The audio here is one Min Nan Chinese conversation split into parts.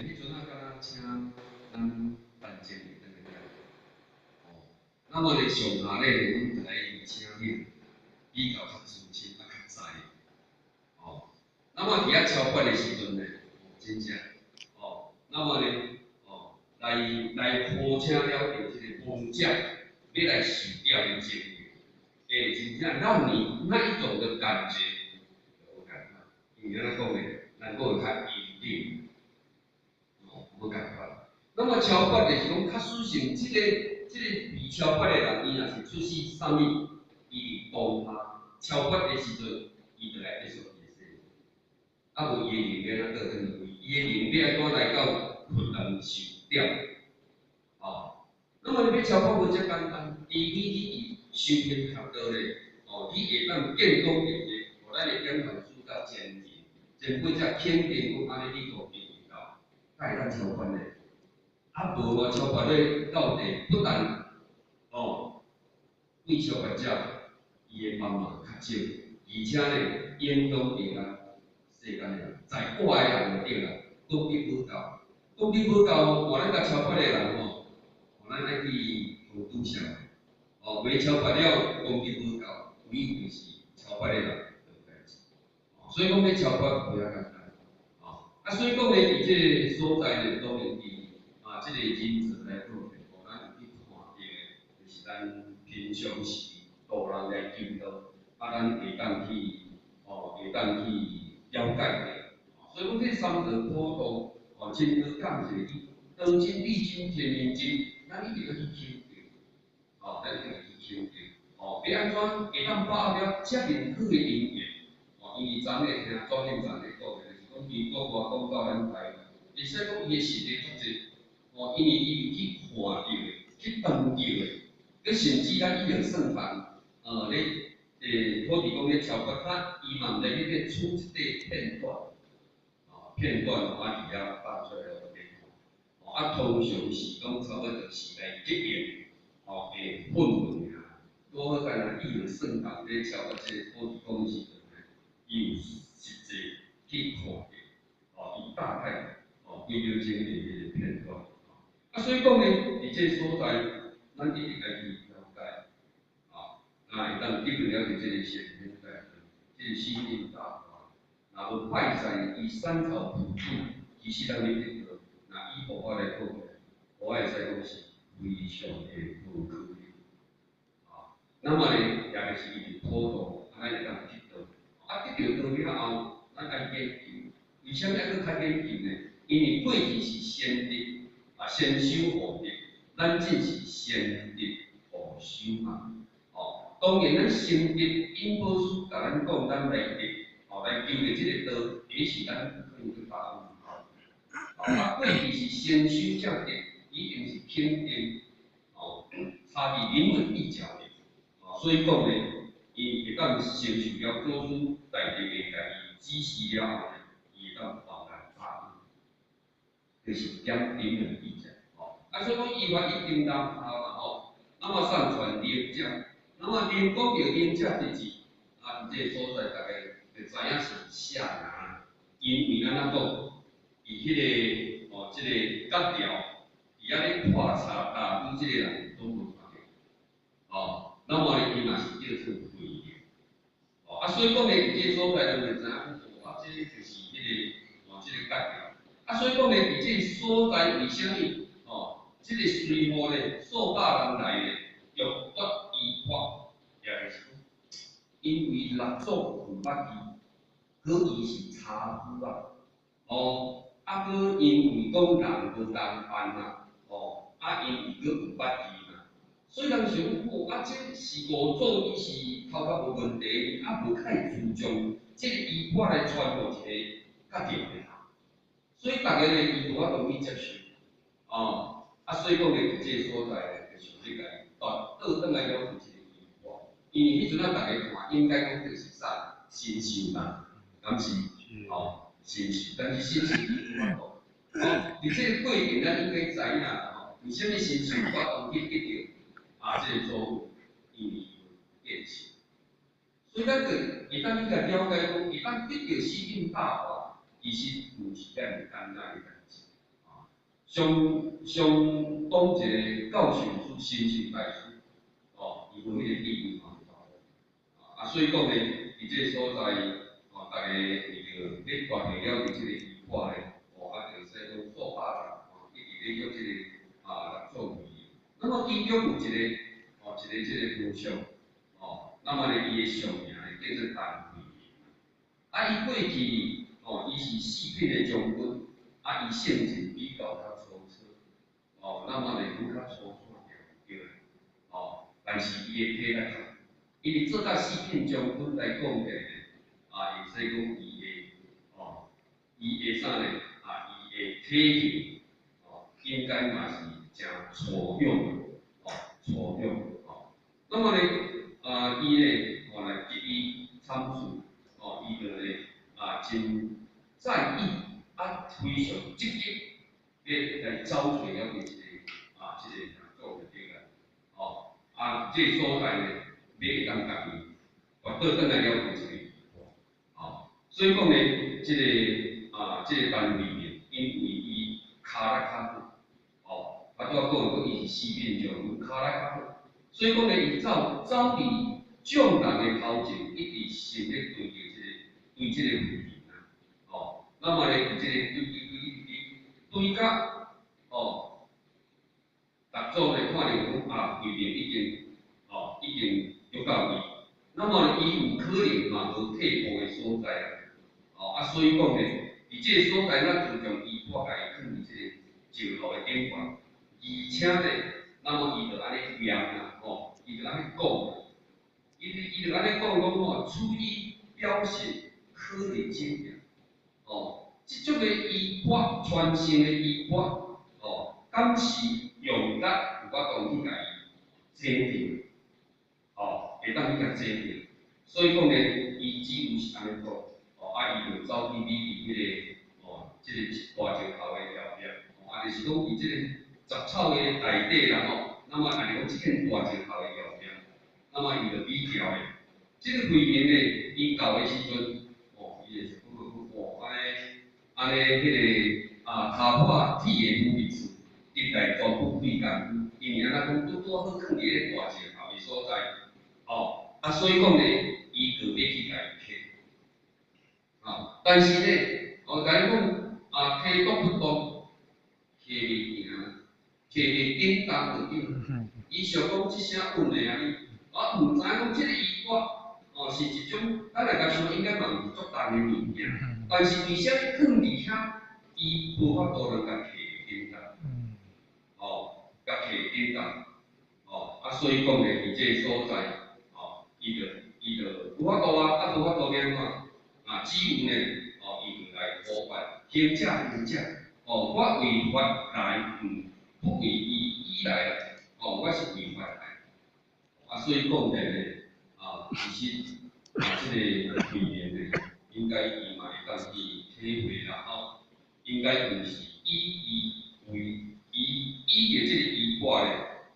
彼陣仔敢若請咱陳靜轉來遮。哦，那麼咧上下咧，阮就愛請恁比較較資深啊較知。哦，那麼佇遐超拔的時陣呢，真正，哦，那麼呢，哦，來來呼請了著這個亡者欲來受吊的情形，欸，真正讓你那一種的感覺，無仝款，因為按怎講呢，咱閣會較引領，哦，無仝款。那麼超拔就是講，較實性，這個被超拔的人，伊若是出世啥物，伊佇當下超拔的時陣，伊就來結束伊的生命。啊，無伊的靈欲按怎倒轉去？伊的靈欲按怎來到佛堂受吊？哦，那麼你欲超拔無遮簡單，除非你佇修行學道咧，哦，你會當見講著者，哦，咱的點傳師甲前人前輩才肯定講，按呢你路邊有到，才會當超拔咧。啊，無嘛超拔咧到底不但哦，對超拔者伊的幫忙較少，而且咧影響著咱世間的人，在外的人就對啦，講得無夠，講得無夠，換咱共超拔的人吼，咱愛去予拄啥？哦，袂超拔了，講得無夠，唯有是超拔的人做代誌。所以講欲超拔無遐簡單，哦，啊，所以講咧，佇這个所在咧，當然佇啊，這個人造來講咧，哦，咱有去看著的，就是咱平常時路人來經過，啊，咱會當去，哦，會當去了解著。所以講，這三道普渡，哦，真多感謝伊，當真理真天命真，咱一定愛去肯定，哦，咱一定愛去肯定，哦，欲按怎會當把握了遮爾好的因緣，哦，因為昨暝聽莊慶長咧講的，就是講伊國外講到咱台灣，會使講伊的實例足濟，哦，因為伊有去看著的，去當著的，閣甚至咱已經算法，咧，土地公咧超拔，他伊嘛毋知彼個出這個片段，哦，片段啊佇遐放出來予大家看，哦，啊，通常是講差不多時代革命，哦，會混亂爾，拄好敢若已經算法咧超拔這個土地公的時陣呢，伊有實際去看著，哦，伊大概，哦，幾秒鐘的彼個片段，啊，所以講呢，佇這個所在，咱一定愛去了解，啊，那會當得到了解這個先天在，這個心靈大法，若無拜祭以三草普渡，其實咱欲得到，若以佛法來講，我會使講是非常的無可能。啊，那麼呢，也就是伊普渡，啊，咱會當得到，啊，得著道了後，咱愛研究，為啥物愛閣較研究呢？因為過去是先得，啊，先修後得，咱這是先得後修嘛。哦，當然咱先得引寶師共咱講，咱來得，哦，來求著這個道，也許咱可能去把握。哦，啊，過去是先修才得，一定是肯定，哦，差佇臨門一腳的，哦，所以講呢，伊會當承受了祖師大德的共伊指示了後呢，伊會當恍然大悟，就是點臨門一腳，哦，啊，所以講依法一定當啊嘛吼，那麼上傳靈者，那麼靈講著靈者就是，啊，佇這個所在，大家就知影是啥人，因為按怎講，佇彼個哦，這個角寮，佇遐咧喝茶打賭這個人攏無看著，哦，那麼呢，伊嘛是叫做慧的，哦，啊，所以講呢，佇這個所在，咱就知影講，哦，啊，這個就是彼個哦，這個角寮，啊，所以講呢，佇這個所在為啥物？哦，這個隨雨咧，數百人來咧，欲奪衣帛，也就是講，因為六祖有捌伊，閣伊是查夫啊，哦，啊，閣因為講人無仝辦啊，哦，啊，因為閣有捌伊嘛，所以人想講，哦，啊，這是五祖，伊是頭殼無問題，啊，無較會注重這個衣缽來傳予一個較重的，所以逐家呢，伊無法度去接受，哦，啊，所以講呢，佇這個所在呢，就想欲共伊倒轉來了有一個衣缽，因為彼陣仔逐家看，應該講就是啥神獸嘛，敢是？哦，神獸，但是神獸伊無法度，哦，佇這個過程咱應該知影吼，為啥物神獸無法度去得著啊？這個祖母，因為伊有見性，所以咱就會當去共了解講，會當得著四品大法，其實毋是遮爾簡單的代誌。相相當一个教授師、神聖大師，哦，伊無彼个地位嘛。啊，所以講呢，佇這个所在，哦，逐家為著欲跋下了佇這个衣缽咧，哦，啊，就使講數百人，哦，一直咧叫這个啊六祖慧能。那麼其中有一个，哦，一个這个和尚，哦，那麼咧，伊的俗名咧叫做陳慧能。啊，伊過去，哦，伊是四品的將軍，啊，伊性情比較較粗糙，哦，那麼咧，愈較粗糙對，哦，但是伊的體力較，因為做甲四品將軍來講起來，啊，會使講伊的，哦，伊的啥呢？啊，伊的體型，哦，應該嘛是誠粗勇，哦，粗勇，哦。那麼呢，啊，伊咧，哦來給伊參事，哦，伊就咧，啊，真在意，啊，非常積極，欲來走揣了伊一个，啊，這個六祖就對啦，哦，啊，這個所在呢，欲會當共伊跋倒轉來了伊一个衣缽，哦，所以講呢，這个啊，這個陳慧能，因為伊跤力較好，哦，啊，拄仔講講伊是四品將軍，跤力較好，所以講呢，伊走走佇眾人的頭前，一直想咧追著這个追這個慧能啊，哦，那麼呢，佇這個追追追一直追甲，哦，六祖咧看著講啊，慧能已經，哦，已經約到位，那麼伊有可能嘛無退步的所在啊，哦，啊，所以講呢，佇這個所在，咱就將衣缽共伊囥佇這個石頭的頂懸，而且呢，那麼伊就按呢念啦，吼，伊就按呢講，伊就按呢講講吼，此衣表示可離境界，哦，這種的衣缽傳承的衣缽，哦，敢是用得有法度去共伊剪掉，哦，會當去共剪掉，所以講呢，伊只有是按呢講，哦，啊，伊就走去覕佇彼个，哦，這個大石頭的後壁，哦，啊，就是講佇這個雜草的內底啦吼，那麼按呢講這片大石頭的後壁，那麼伊就覕牢咧。這個慧能呢，伊到的時陣，哦，伊就是講講哦，按呢，按呢，彼个啊，跤破鐵的斧子，入來全部費工夫，因為按怎講，拄拄好囥佇彼个大石頭的所在，哦，啊，所以講呢，伊就欲去共伊提，啊，但是呢，我共伊講，啊，提都不動，提袂行，提袂頂重就對。伊想講這聲穩的啊，我毋知影講這個衣缽，哦，是一種，咱來共想應該嘛毋是足重的物件，但是為啥物囥佇遐，伊無法度通共提頂重，哦，共提頂重，哦，啊，所以講咧，佇這個所在，哦，伊就無法度啊，啊，無法度欲按怎？啊，只有呢，哦，伊就來呼喚，行者行者，哦，我為法來，毋不為伊以來啦，哦，我是為法來，啊，所以講起來呢，啊，其實啊，這個慧能呢，應該伊嘛會當去體會啦，吼，應該毋是以伊為以以著這個衣缽咧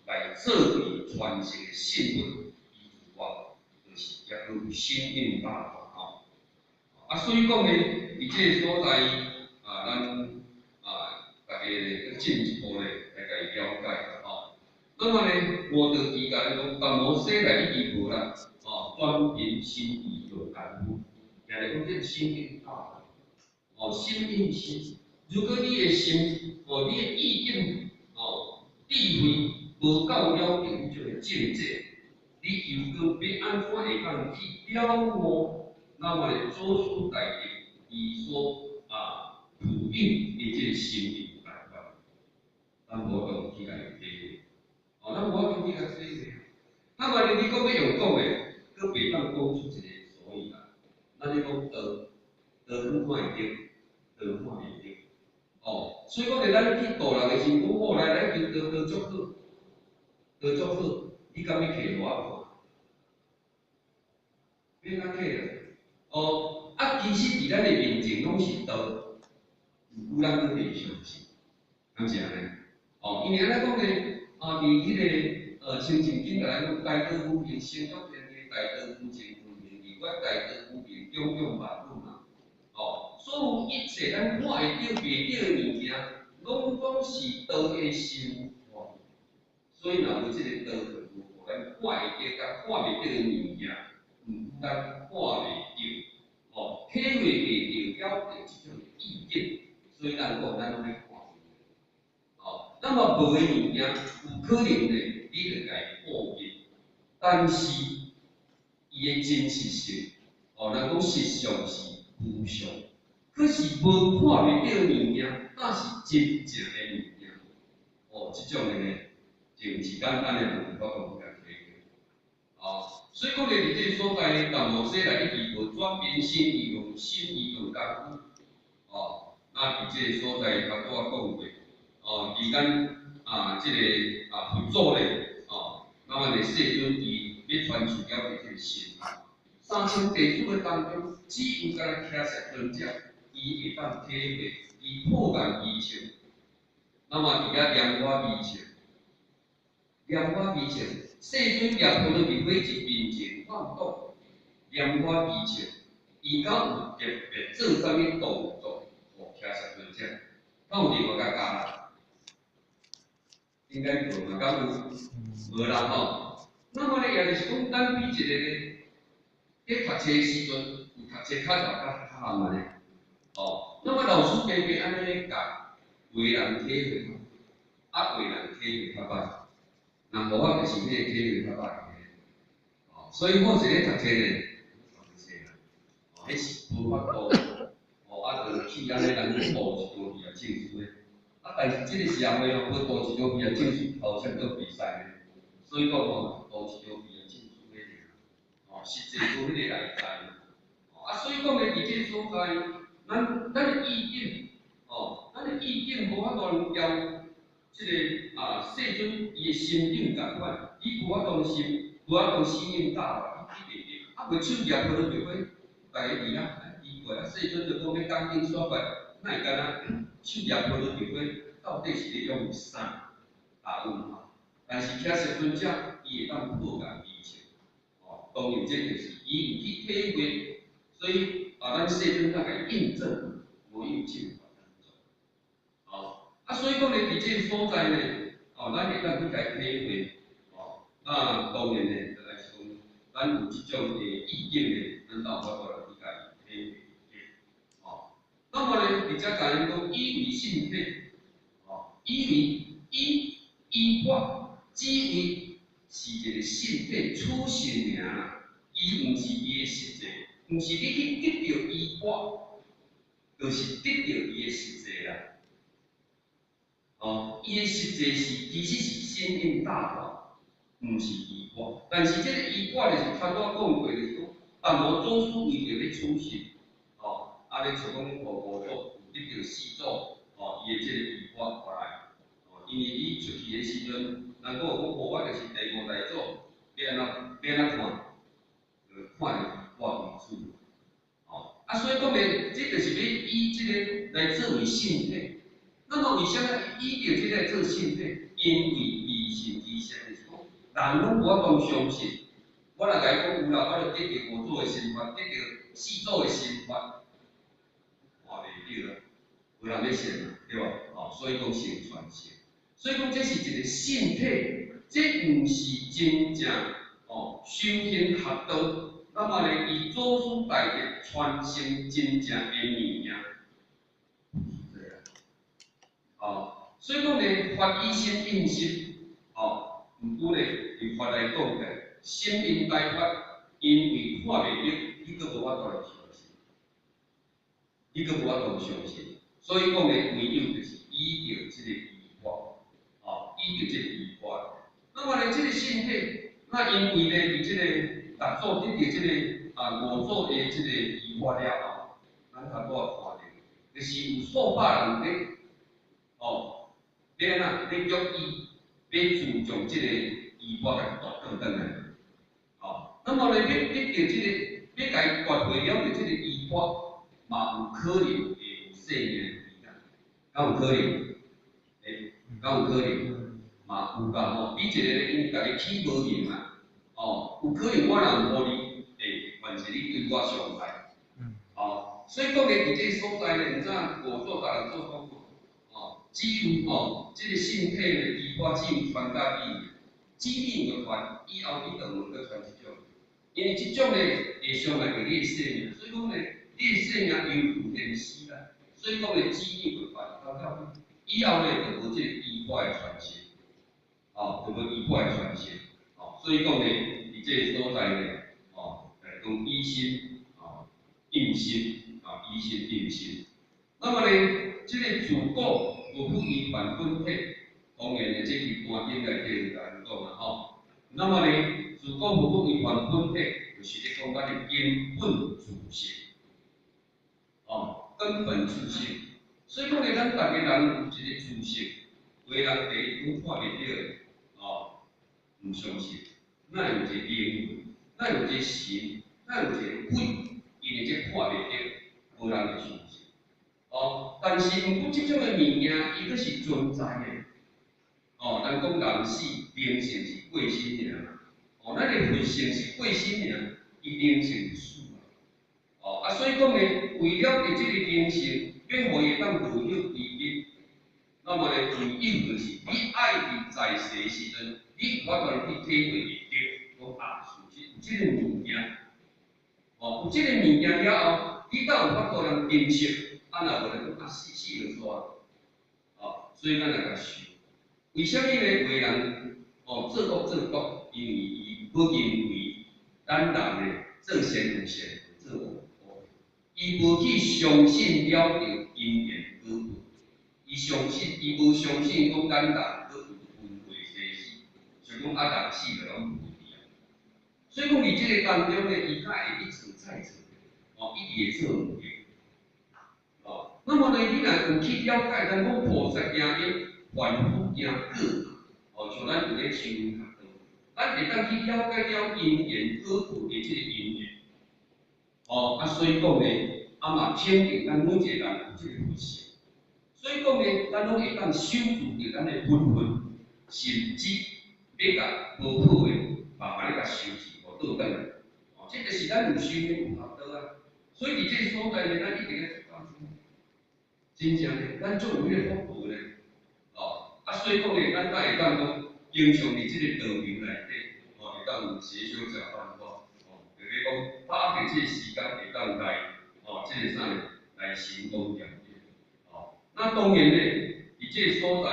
來做為傳承的信物，伊自我就是抑閣有心印大吼。啊，所以講呢，佇這個所在啊，咱啊，大家咧閣進一步咧來共伊了解吼。那麼呢，吳德基共咱講，達摩西來已經無啦，哦，專憑心意做功夫，也來講這個心印大，哦，心印心。如果你的心，哦，你的意境，哦，智慧無夠了定這個境界，你又閣欲按怎會當去了悟？那麼呢，祖師大德伊所啊普應的這個心印大法，咱無法度去共伊體會，哦，咱無法度去共體會。那麼呢，你講欲用講的，閣袂當講出一個所以來。咱咧講道，道阮看會著，道看袂著。哦，所以講咧，咱去度人的時陣，講好來，咱求道道足好，道足好，你敢欲摕予我看？欲按怎摕啦？哦，啊，其實佇咱的面前攏是道，毋過咱閣袂相信，敢是按呢？哦，因為按怎講呢？啊，佇彼个清淨經來講，大道無形，成就天地；大道無情，無形二月；大道無形，種種萬物嘛。哦，所有一切咱看會著、袂著的物件，攏總攏是道的心法，所以若無這個道，就無予咱看會著，佮看袂著的物件，毋過咱看袂著，哦，體會袂著，了著這種意境，所以咱講咱攏咧看。哦，那麼無的物件，有可能呢，你會共伊破滅，但是伊的真實性，哦，人講實相是虛相，可是無看袂著的物件，但是真正的物件，哦，這種的呢，就毋是簡單的問題，我講共體會。哦，所以講咧，佇這個所在呢，達摩西來一直無轉變心意，用心意用功夫，哦，那佇這個所在，頭拄仔講過，哦，佇咱啊這個啊佛祖咧，哦，那麼咧世尊伊欲傳授了這個心法，3000弟子的當中，只有干焦迦葉尊者，伊會當體會，伊破共疑情。那麼佇遐蓮華微笑，蓮華微笑，世尊涅槃的火一面前放動，蓮華微笑，伊敢有特別做啥物動作，予迦葉尊者？敢有另外共教啦？應該無嘛，敢有？無啦吼。那麼咧，也就是講，咱比一個咧，咧讀冊的時陣，有讀冊較牢較較含安呢。哦，那麼老師加加按呢咧教，有的人體會，啊，有的人體會較歹。那無我就是彼個體會較歹的。哦，所以我是咧讀冊咧，讀冊啦，哦，彼是無法度，哦，啊，就去按呢人去塗一張畢業證書的。啊，但是這個社會哦，欲塗一張畢業證書，頭先都袂使呢。所以講吼，塗一張畢業證書的爾，哦，實際無彼個內在。哦，啊，所以講咧，佇這個所在，咱的意境，哦，咱的意境無法度交這個啊，世尊伊的心境仝款，你無法度心，無法度心應大法，你你袂得，啊，袂手舉波羅蜜火，逐家佇遐，奇怪啊，世尊就講欲講經說法，哪會敢若手舉波羅蜜火，到底是咧用啥？答問號。但是迦葉尊者，伊會當破共疑情，哦，當然這就是伊有去體會，所以啊，咱世尊才共伊印證，無印證法當中，哦，啊，所以講咧，佇這個所在呢，哦，咱會當去共伊體會，哦，那當然呢，就來是講，咱有這種的意境呢，咱就有法度來去共伊體會，哦，那麼呢，佇遮共𪜶講，以為信體，哦，以為以依法。只為是一個信體取信爾，伊毋是伊的實際，毋是你去得著依法，就是得著伊的實際啦。哦，伊的實際是其實是心印大法，毋是依法。但是這個依法就是頭拄仔講過，就是講，達摩祖師為著欲取信，哦，啊，咧像講予五祖有得著四祖，哦，伊的這個依法過來，哦，因為伊出去的時陣。人講有講，無我就是第五代祖，欲按怎欲按怎看？就看著我為主，哦，啊，所以講咧，這就是欲以這個來作為信體。那麼為啥物以著這個來做信體？因為迷信知識就是講，人攏無法度相信。我若共伊講有啦，我就得著五祖的心法，得著四祖的心法，看袂著啦，無人欲信啦，對無？哦，所以講先傳承。所以講，這是一個信體，這毋是真正哦修行學道。那麼呢，伊祖師大德傳承真正的物件，對啊。哦，所以講呢，法以心印心，哦，毋過呢，佇法來講呢，心印大法，因為看袂著，你閣無法度來相信，你閣無法度相信。所以講呢，唯有就是依著這個依法。哦，依著這個依法。那麼呢，這個信體，那因為呢，佇這個六祖得著這個啊五祖的這個依法了後，咱頭拄仔看著，就是有數百人咧，哦，欲按怎欲約伊，欲注重這個依法來奪轉轉來。哦，那麼呢，欲得著這個，欲共伊奪回了著這個依法，嘛有可能會有生命危險，敢有可能？欸，敢有可能？嘛有啦吼，比一個咧，因為家己起無用啊，哦，有可能我若毋予你，欸，還是你對我傷害，哦，所以講咧，佇這個所在咧，毋知五祖逐人做講過，哦，只有吼，這個身體的衣缽只有傳甲你，子女有傳，以後你就無閣傳這種，因為這種呢會傷害著你的性命，所以講呢，你的性命猶如天死啦。所以講呢，子女就傳到以後呢，就無這個衣缽的傳承，哦，就無衣缽的傳承，哦，所以講呢，佇這個所在呢，哦，來講以心，哦，應心，啊，以心應心。那麼呢，這個自古無不依傳本體，當然呢，這佇單經內底有共咱講啦吼。那麼呢，自古無不依傳本體，就是咧講咱的根本自性，哦，根本自性。所以講呢，咱逐个人有一个自性，有的人第一講看袂著的，哦，毋相信。咱有一个靈魂，咱有一個神，咱有一個鬼，因為這看袂著，無人會相信。哦，但是毋過這種的物件，伊閣是存在的。哦，咱講人死靈性是過身爾，哦，咱的佛性是過身爾，伊靈性就死啊。哦，啊，所以講呢，為了佇這個靈性，欲予伊會當落葉歸根，那麼呢，唯有就是你愛佇在世時陣，你有法度去體會會著，講啊，事實有這個物件，哦，有這個物件了後，你才有法度通珍惜。啊，若無咧，講啊死死就煞，哦，所以咱來共想，為啥物呢？有的人哦做惡做惡，因為伊無認為咱人呢做善有善，做惡有惡，伊無去相信了著因緣果報，伊相信伊無相信講咱人閣有輪迴生死，想講啊人死就攏無去啊。所以講佇這個當中呢，伊較會一錯再錯，哦，一直會做毋對。哦，那麼呢，你若有去了解，咱講菩薩行因，凡夫行果，哦，像咱有咧修較多，咱會當去了解了因緣果報的這個因緣。哦，啊，所以講呢，啊嘛肯定咱每一個人有這個佛性，所以講呢，咱攏會當守住著咱的本分，甚至欲共無好的，慢慢咧共收拾，予倒轉來。哦，這就是咱有修行有學道啊。所以佇這個所在呢，咱一定愛做工夫。真正呢，咱足有彼個福報咧。哦，啊，所以講呢，咱才會當講，經常佇這個道場內底，哦，會當有邪修正辦法，哦，就是講把握這個時間會當來，哦，這個啥呢，來行功點業，哦，那當然呢，佇這個所在，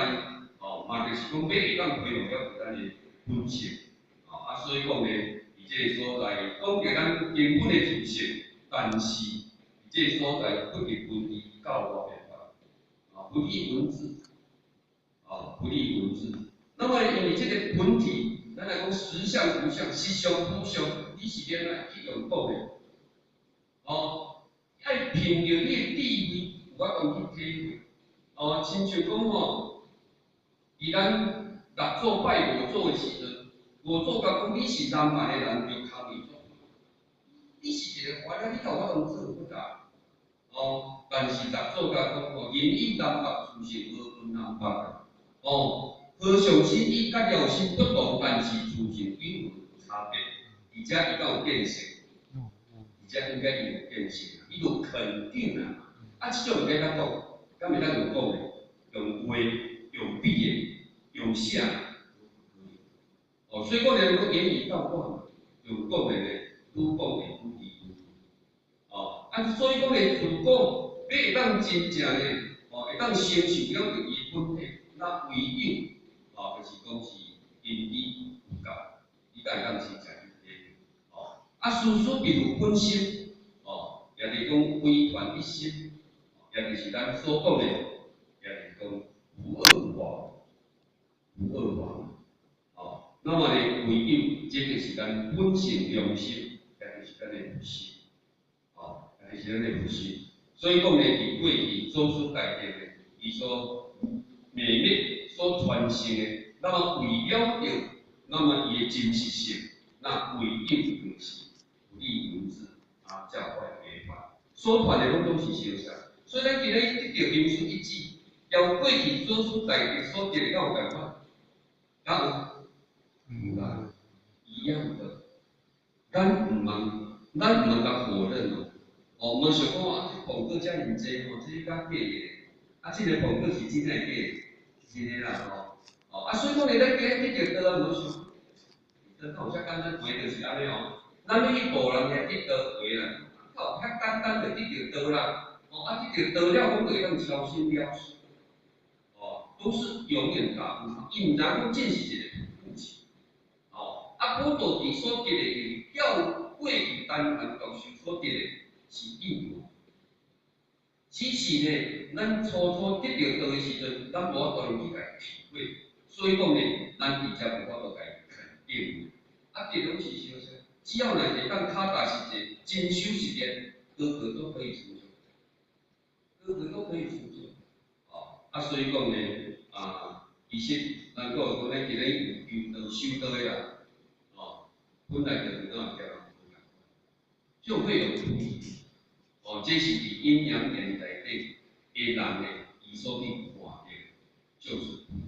哦，嘛就是講欲會當恢復了咱的本性，哦，啊，所以講呢，佇這個所在，講著咱根本的自性，但是佇這個所在不立文字教我變法，啊，不立文字，啊，不立文字。那麼因為這個本體，咱來講實相無相，實相無相，你是欲按怎去用講的？哦，愛憑著你的智慧，有法度去體會。哦，親像講吼，佇咱六祖拜五祖的時陣，五祖共講你是南蠻的人，就空伊做。你是一個凡人，你敢有法度做佛啊？哦，但是六祖共講吼，人以南北自性無分南北啊。哦，和尚心意佮了心不同，但是自性有無差別，而且伊敢有見性，而且應該伊有見性，伊就肯定啊。啊，這種會當講，敢會當用講的，用畫、用比的、用寫，哦，所以講呢，講言語道斷嘛，用講的呢，愈講會愈離愈哦，啊，所以講呢，如果欲會當真正呢，哦，會當承受了著伊本體，那唯有，哦，就是講是因伊有夠，伊才會當真正去體會，哦，啊，事事必有本心，哦，也就是講唯傳一心，也就是咱所講的，也就是講無二法，無二法，哦，那麼呢，唯有這就是咱本性良心，也就是咱的佛性，哦，也就是咱的佛性。所以講呢，佇過去祖師大德呢，伊所秘密所傳承的，那麼為了著，那麼伊的真實性，那唯有就是不立文字，啊，教化規範，所傳的攏總是相似。所以咱今日得著明師一指，交過去祖師大德所得的，敢有仝款？敢有？有啦，一樣的。咱毋通共否認哦。哦，毋通想講啊，這廣告遮爾濟吼，這敢假的？啊，這个碰巧是真的假？真的啦吼。哦，啊，所以講呢，咱今日得著道啊，無想，得有遮簡單，話就是按呢哦。咱欲去度人遐得道話啦，靠，遐簡單就得著道啦。哦，啊，得著道了，講就會當超生了事。哦，都是永遠打問號，伊毋知影講這是一個故事。哦，啊，普度佇所得的較過去單傳教授所得的是印度。只是呢，咱初初得著道的時陣，咱無法度去共體會，所以講呢，咱佇遮無法度共肯定。啊，這攏是小事，只要若是會當跤踏實際，真修實練，個個都可以成就，個個都可以成就。哦，啊，所以講呢，啊，其實咱講講咱今日有求道修道的啦，哦，本來就有哪交人無仝款，就會有菩提。哦，這是佇陰陽眼內底的人呢，伊所去看的，就是菩提。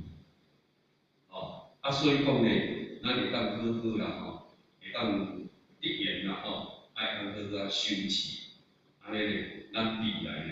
哦，啊，所以講呢，咱會當好好啦吼，會當得緣啦吼，愛通好好啊修持，按呢呢，咱未來呢，